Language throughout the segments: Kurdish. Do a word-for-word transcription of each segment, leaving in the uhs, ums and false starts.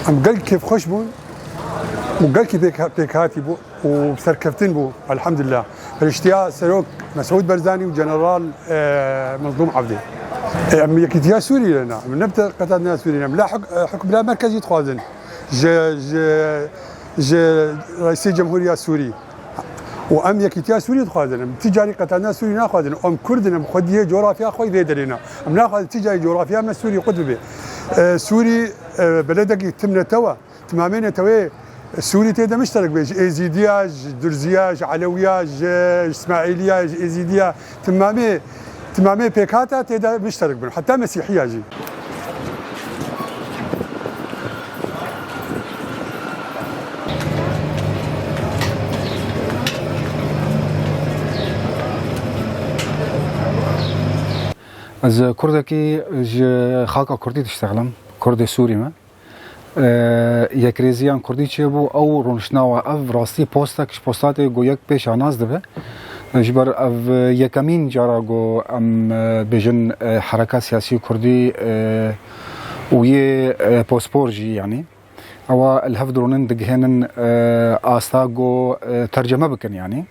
Em gelkî kêfxweş bûn û gelkî pêk-, pêkhatî bû û serkeftin bû, elhamdulillah. Periştiya Serok Mesûd Barzanî û General, e, Mezlûm Evdî. E, em yekîtiya Sûrî ne, em ne bi te-, qetandina Sûrî ne, em la huk-, e, hukm la merkezî dixwazin. Ji, ji, ji Reîsê Cemhuriya Sûrî. Û em yekîtiya Sûrî dixwazin. Em ti carî qetandina Sûrî naxwazin. Em Kurd in, em xwediyê coğrafya xwe vê derê ne. Em naxwazin ti carî coğrafya me Sûrî qut bibe. E, Sûrî, e, beledekî tim netew e. Timamê netewê Sûrî tê de mişterek be. Ji Êzîdiya, ji Durziya, ji Elewiya, ji, ji Îsmaîliya, ji Êzîdiya. Timamê, timamê pêkhata tê de mişterek bin. Heta Mesîhiya jî. Ez kurdekî ji xaka kurdî diştexlim. Kurdê Sûrî me. E, yekrêziyan kurdî çêbû, ew rûniştnawa ev rastî postek ji postatê ku yek pê şanaz dibe. Ji ber ev yekemîn cara ku em, e, bêjin, e, hereka siyasî kurdî, e, û yê, e, pospor jî, yanî ewa li hev dirûnin digihênin, e, asta ku, e, terceme bikin, yanî.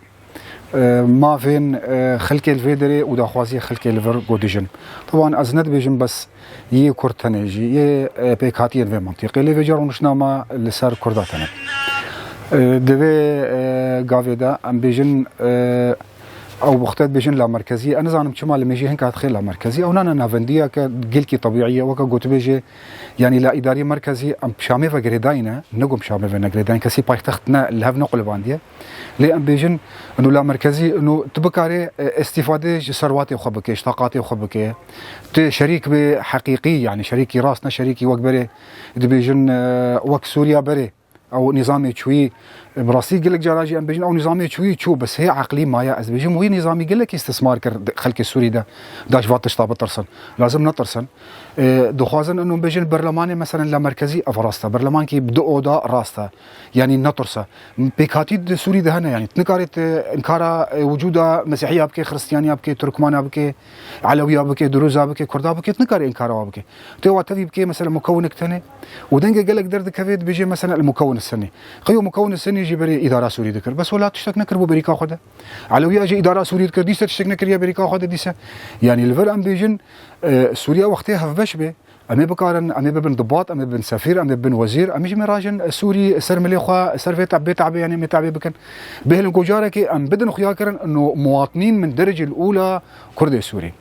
E, mafên, e, xelkê li vê derê û daxwaziyê xelkê li vir ku dijin. Teban ez ne dibêjim bes yê Kurd tenê jî, yê, e, pêkhatiyên vê mintîqê. Lê vêca rûniştnama li ser Kurda tene. E, di vê, e, gavê de em bêjin, e, ew wexte dibêjin lamerkezî. Ez nizanim çima li mêjî hinka dixê lamerkezî. Ew nane navendiyeke gelkî tebîî ye, weke gotibêjê, yanî la îdarî merkezî em bi Şamê ve girêdayî ne, ne ku bi Şamê ve ne girêdayîn. Kesî paytext ne, li hev nequlbandiye. Lê em bêjin, ino lamerkezî, ino tu bikarê, e, îstîfade ji serwatê xwe bike, ji taqatê xwe bike. Tu şerîk bê heqîqî, yanî şerîkî rast, ne şerîkî wek berê dibêjin, e, wek Sûriya berê. Ew nîzamê çûyî, e, bi rastî gelek cara jî em bêjin, ew nîzamê çûyî çû, bes hê eqlî maye. Ez dibêjim, wî nîzamî gelekî îstismar kir di-, xelkê Sûrî de, da ji van tişta bitirsin. Lazim netirsin. E, dixwazin ino bêjin berlemanê, meselen, lamerkezî, ev rast e. Berlemankî bi du oda rast e. Yanî netirse. Pêkhatî di Sûrî de hene, yanî tu nikarê tu inkara, e, wicûda Mesîhiya bike, Xiristiyaniya bike, Turkmana bike, Elewiya bike, Durûza bike, Kurda bike, tu nikarê inkara wa bike. Tu wa tevî bike, mesela, mukewinek tenê û dengê gelek derdikeve, dibêje, mesela, el mukewin senî. Qey o mukewin senî jî berê îdara Sûrî dikir. Bes wela tiştek nekir bo berîka xwe de. Elewiya jî îdara Sûrî dikir, dîse tiştek nekiriye berîka xwe de dîse. Yanî li vir em bêjin, e, Sûriya wextê hevbeş be, em ê bikarin, em ê bibin dibat, em ê bibin sefîr, em ê bibin wezîr, em ê jî mêrajin, e, Sûrî ser milê xwe, ser vê te-, bê te'bê, yanî em ê te'bê bikin. Bihêlin ku carekê em bidin xuyakirin, ino muwatinîn min derecî li ûla Kurdê Sûrî.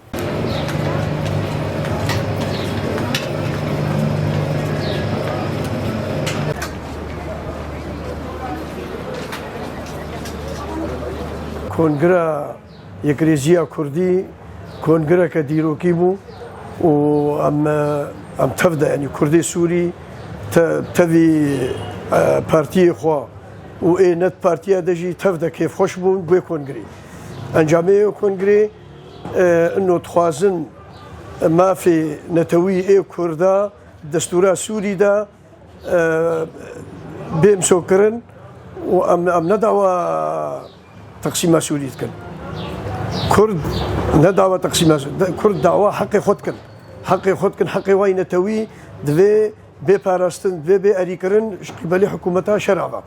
Kongra Yekrêziya Kurdî kongireke dîrokî bû û em, em tev de, yanî Kurdê Sûrî te-, tevî, e, partiyê xwe û ê net partiya de jî tev de kêfxweş bûn bi wê kongirê. Encamê wê kongirê, e, ino dixwazin mafê netewî ê Kurda destûra Sûrî de, e, bê misokirin û em, em ne dawa teqsîma Sûrî dikin. Kurd ne dawa teqsîma Sûrî, de-, Kurd dawa heqê xwe dikin. Heqê xwe dikin, heqê wayî netewî divê bê parastin, divê bê erîkirin ji qîbelê hikûmeta şer ava.